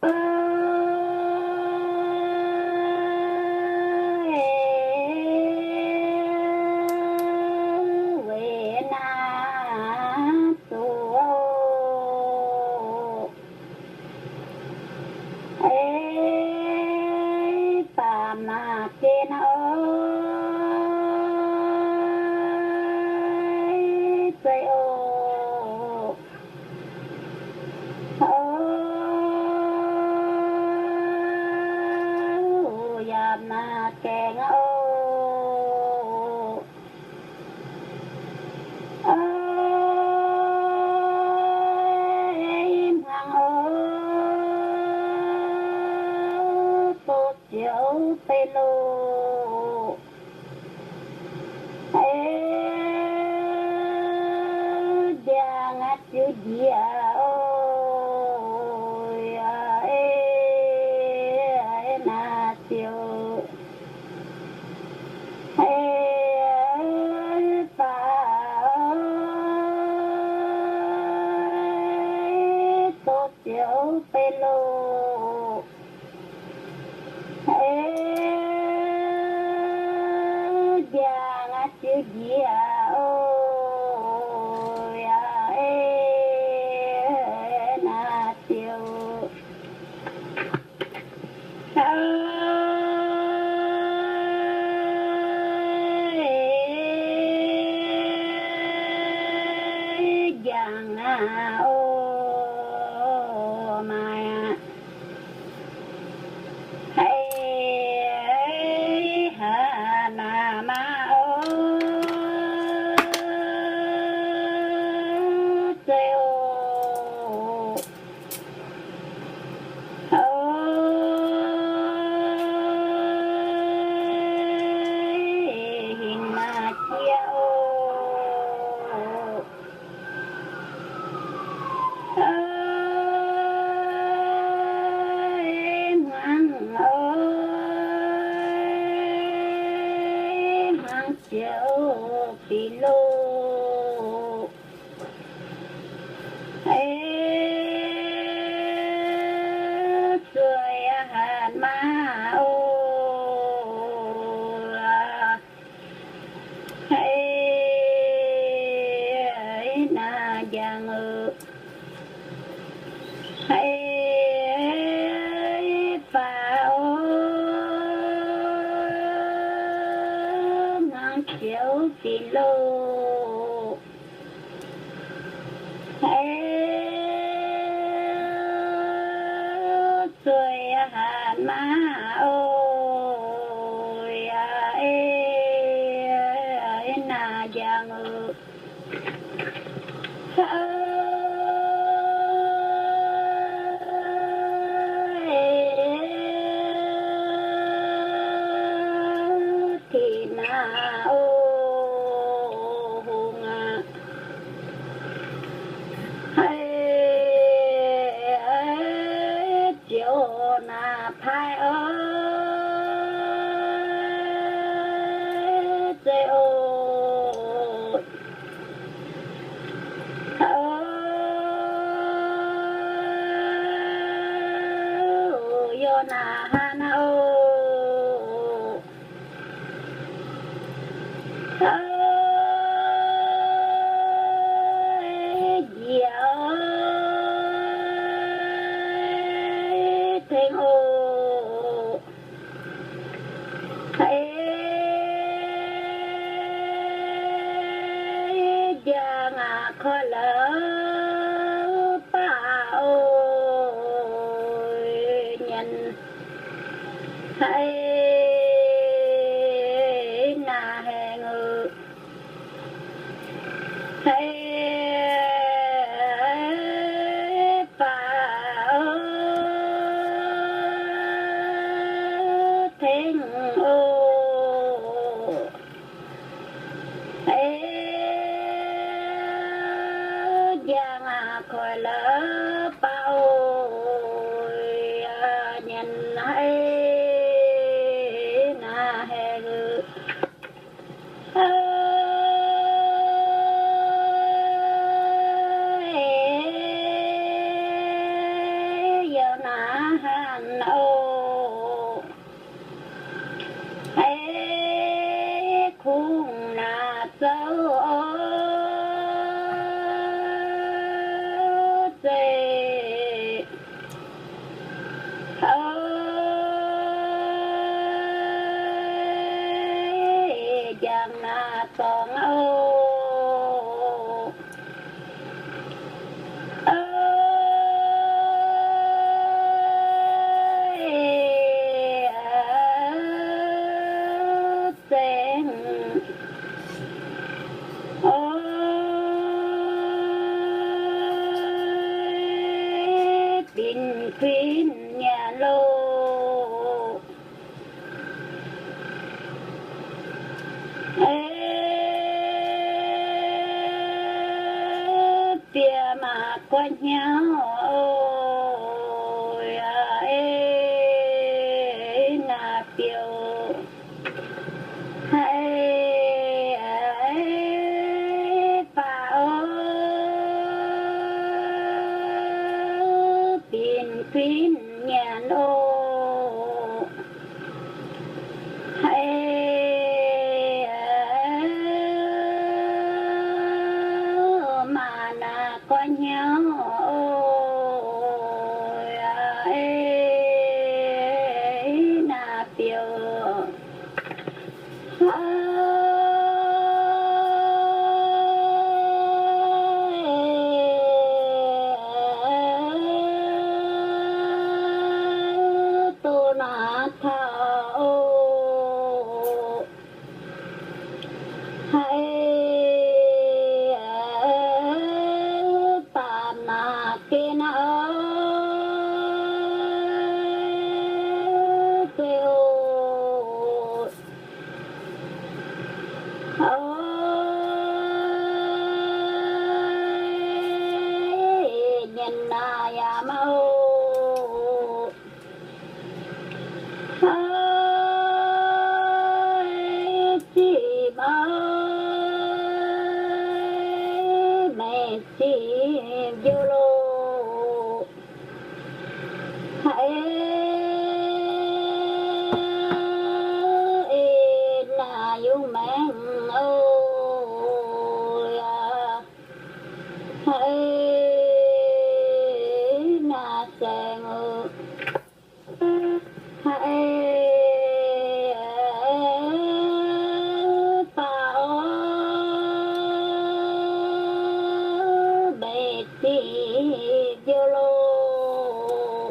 Weic naaiv zuqc ei baamz naaic gen oc, zei oc. O, yaac naaic gaengh oc. O, hmuangx oc, doqc ziouc beiv loh. Ei, ndiangx aqv ziouc njiec oc. Ei, naaiv ziouc, ei, baac doqc ziouc beiv loh. Ei, ndiangx aqv ziouc njiec oc. Ei, naaiv ziouc, ei, ndiangx aqv oc, maaih aqv. Ei, haaix naaic maah oc, zei oc. Ei, hinc naaic jiex oc. Ei, hmuangx oc, hmuangx ziouc beiv loh. Ei, zueiz aqv, hatc maah oc. Ei, naaiv ndiangx oc. Ei, baac oc, hmuangx ziouc beiv loh. Ei, zueiz aqv, hatc maah oc. Ei, naaiv ndiangx oc. Tengx naaiv oc, hungh aqv. Ei, ziouc naaiv paaiv oc, zei oc. Oc, yaac naaiv hnangv naaiv oc. Ei, njiec tengx oc. Ei, ndiangx aqv, koi la'baav oc, nyanc haic naaiv haengh oc. Haiz baac oc, tengx oc. Ei, njang aqv, koi la'baav oc, nyanc haic naaiv haengh oc. Yiem naaiv Oc, ei kungx naaic zouv oc, zeiz oc, jangx naaic dorngx oc. Oc, binc kuinx nyanc loh. Ei, bieqc maac gu'nyauv oc, ei, naaic bieqc, ei, baac oc, binc kuinx nyanc oc. Ei, maac naaic gu'nyauv oc, ei, naaic bieqc, doqc naaic taux oc. Ei, baamh naaic gen oc, zeiz oc. Oc, nyanc naaic yaac maiv oc. Ei, zipv oc, meih zipv njoux loh. Ei, naaic yungh maengx oc, yaac, ei, naaic saeng oc. Ei, baac oc, meih zipv njoux loh.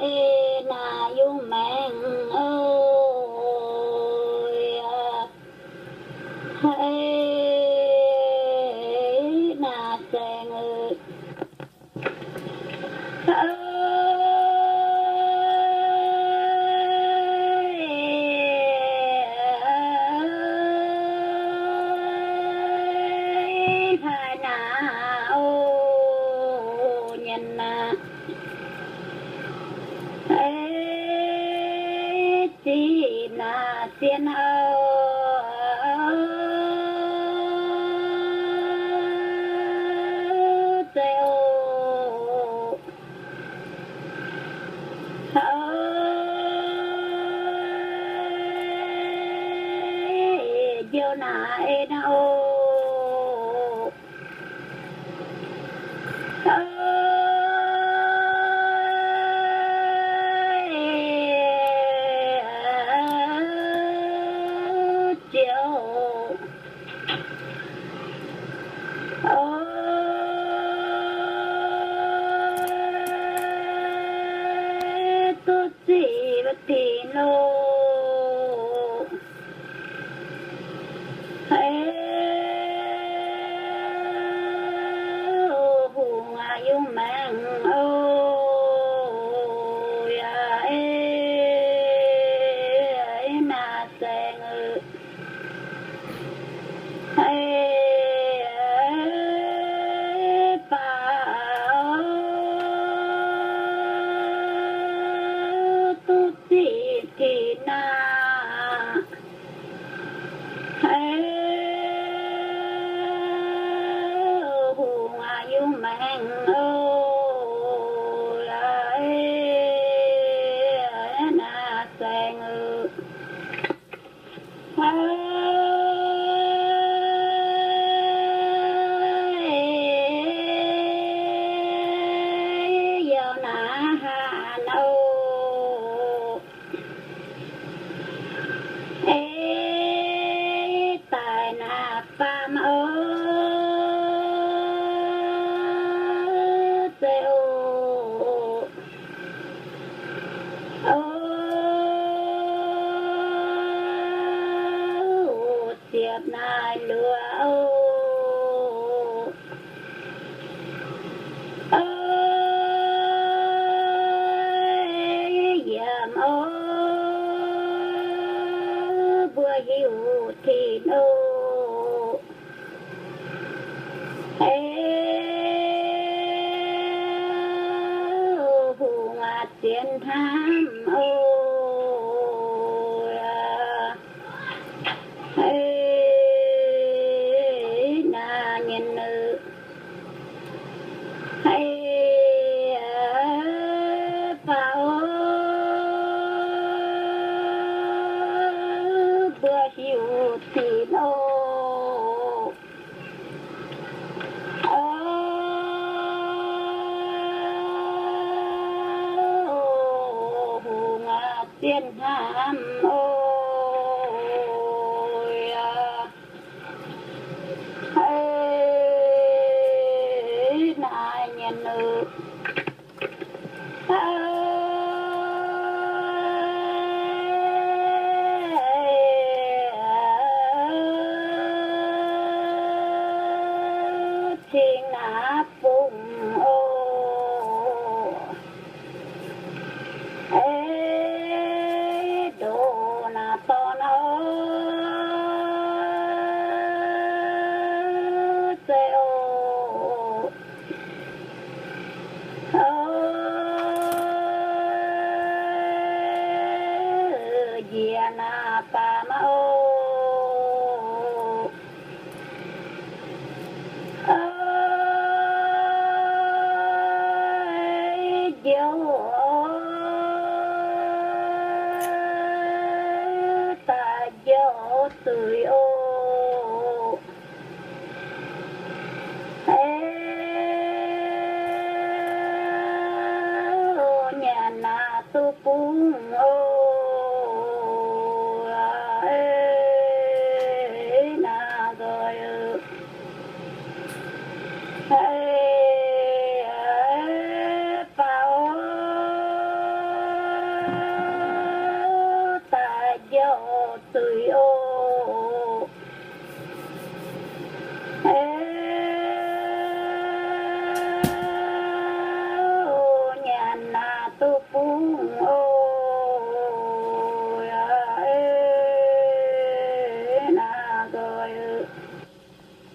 Ei, naaic yungh maengx oc, yaac, ei, naaic saeng oc. Hlaaix naaic oc, nyanc naaic, ei, zipv naaic zien oc. Faam o, zeiz o, o, ziepc naaiv luoqc o.